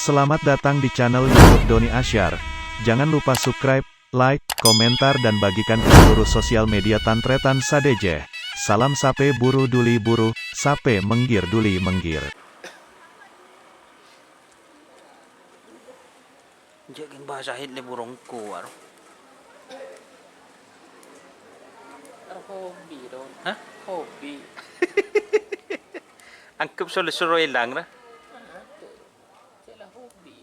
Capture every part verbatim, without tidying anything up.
Selamat datang di channel YouTube Doni Asyar. Jangan lupa subscribe, like, komentar, dan bagikan ke seluruh sosial media tan-tarètan sadhâjâ. Salam sapè buru dhuli buru, sapè mèngghir dhuli mèngghir. Jhâ' kèng bahasa hit lè burung kuwar. Hobi, Don. Hah? Hobi. Anggep solo-solo èlang, ra? Cella hobi.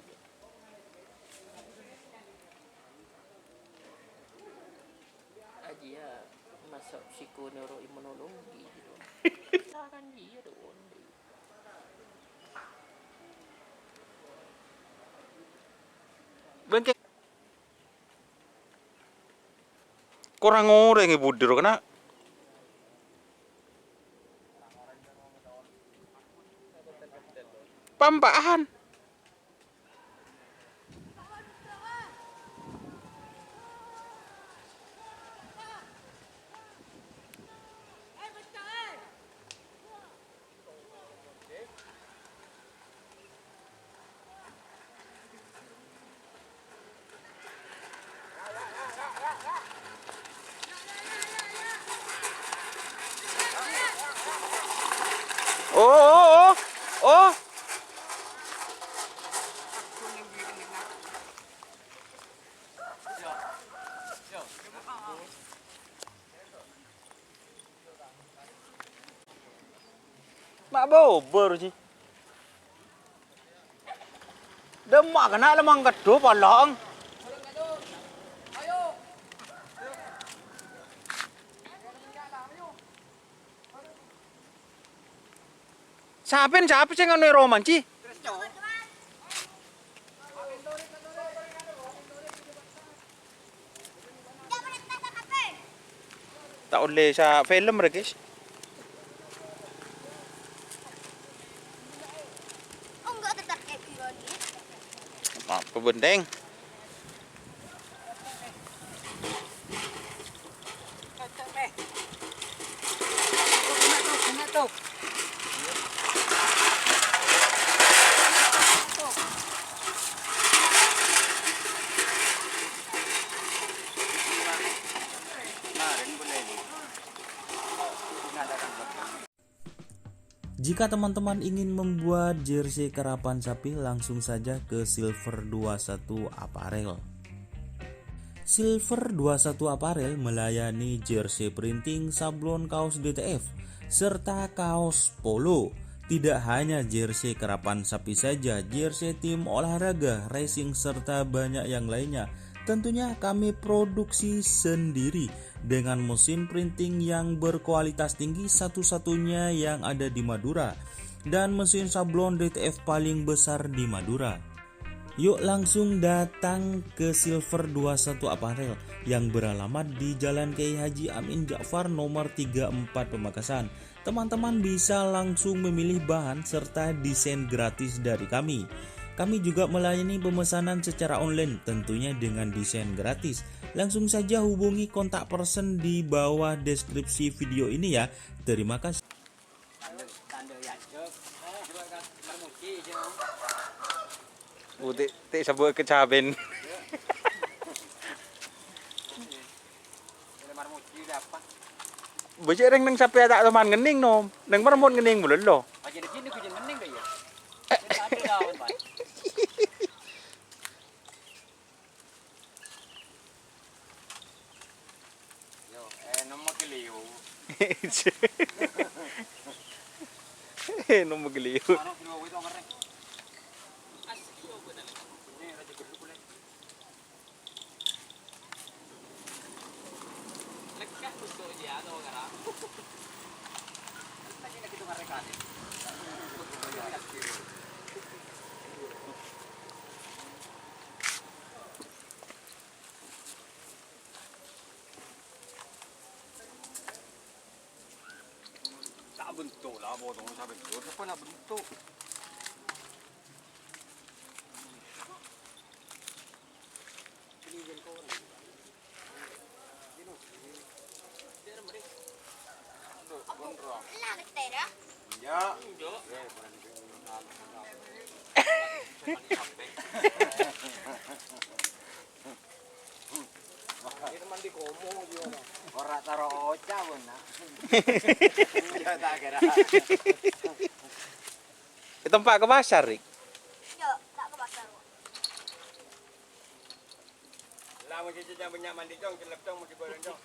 Ajiya maso' psikoneuroimunologi, gitu. Kan iya dong. Bengke. Korang orèng è budi ro kèna. Pampa'an. Oh, oh, oh, oh. Ma' bobor, Ji. Dâmma kèna la mangkèdhu polong. Sapèn sapa sè nganu è roma, Ji? Ta' ollè sa film rè, guys. Apa benteng? Jika teman-teman ingin membuat jersey karapan sapi, langsung saja ke Silver dua satu Apparel. Silver dua satu Apparel melayani jersey printing, sablon kaos D T F, serta kaos polo. Tidak hanya jersey karapan sapi saja, jersey tim olahraga, racing, serta banyak yang lainnya. Tentunya kami produksi sendiri dengan mesin printing yang berkualitas tinggi, satu-satunya yang ada di Madura, dan mesin sablon D T F paling besar di Madura. Yuk langsung datang ke Silver dua satu Apparel yang beralamat di Jalan Kiai Haji Amin Ja'far nomor tiga empat Pamekasan. Teman-teman bisa langsung memilih bahan serta desain gratis dari kami. Kami juga melayani pemesanan secara online, tentunya dengan desain gratis. Langsung saja hubungi kontak person di bawah deskripsi video ini ya. Terima kasih. Putih, tik sebut ke caben. Bâjâ rèng neng sapè ta' toman ngennèng, Nom. Neng marmot ngennèng malolo. Yo, eh, nomor ke Leo. Eh, nomor ke Leo. Anu, dua itu ngereng. Asik, yo, bener. Ini raja gedung, boleh. Lekka' untuk dia atau ngarang. Lagi nak kita ngarekan. Sa' bentuk la, potong sa' bentuk. Sapa la bentuk? Enggak. Enggak. Ora taro oca', Bun, nah. Iya, tak kira. Ètompa' ka pasar, Rik? Iyâ, ta' ka pasar. Lah, mon cè' bânnya' mandi, Cong, cellep, Cong, mesti goreng, Cong.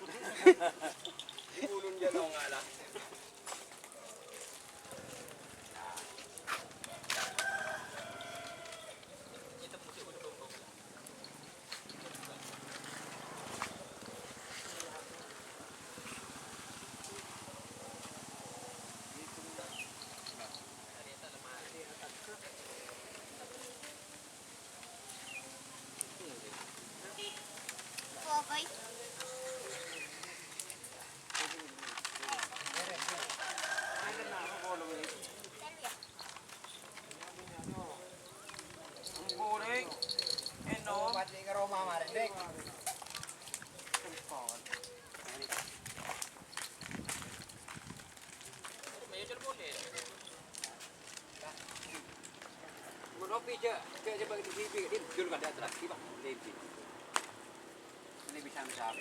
Di ulun jâ' longa, lah. Ngopi jâ', jâ', jâ' bâgi TV, Din, jul kadâ' terros, Pak. Din, Din. Ini bisa, bisa.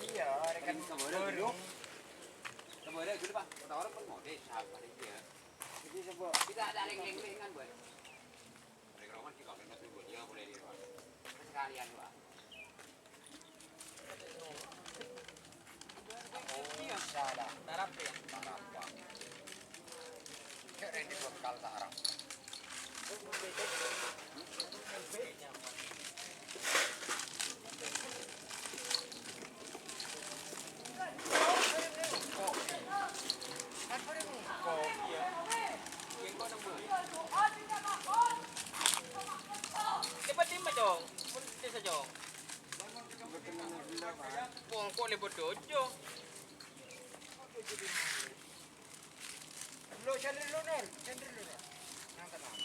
Iya, rekan kabare dulu. Kabare dulu, Pak. Ketawa pun mau desa, Pak, iya. Jadi, coba. Kita ada leng-lengan, Pak. Sekalian, Pak. Cepet lima, Cong. Pun desa, Cong. Bongko lebar dojo. Lo, cari dulu, Nur. Cari dulu, Nur. Nang tenang.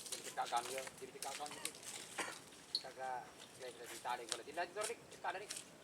Jadi cekak kami ya, jadi cekak kami gitu. Kita ke, ya, sudah ditarik, kalau tidak, ditarik, ditarik.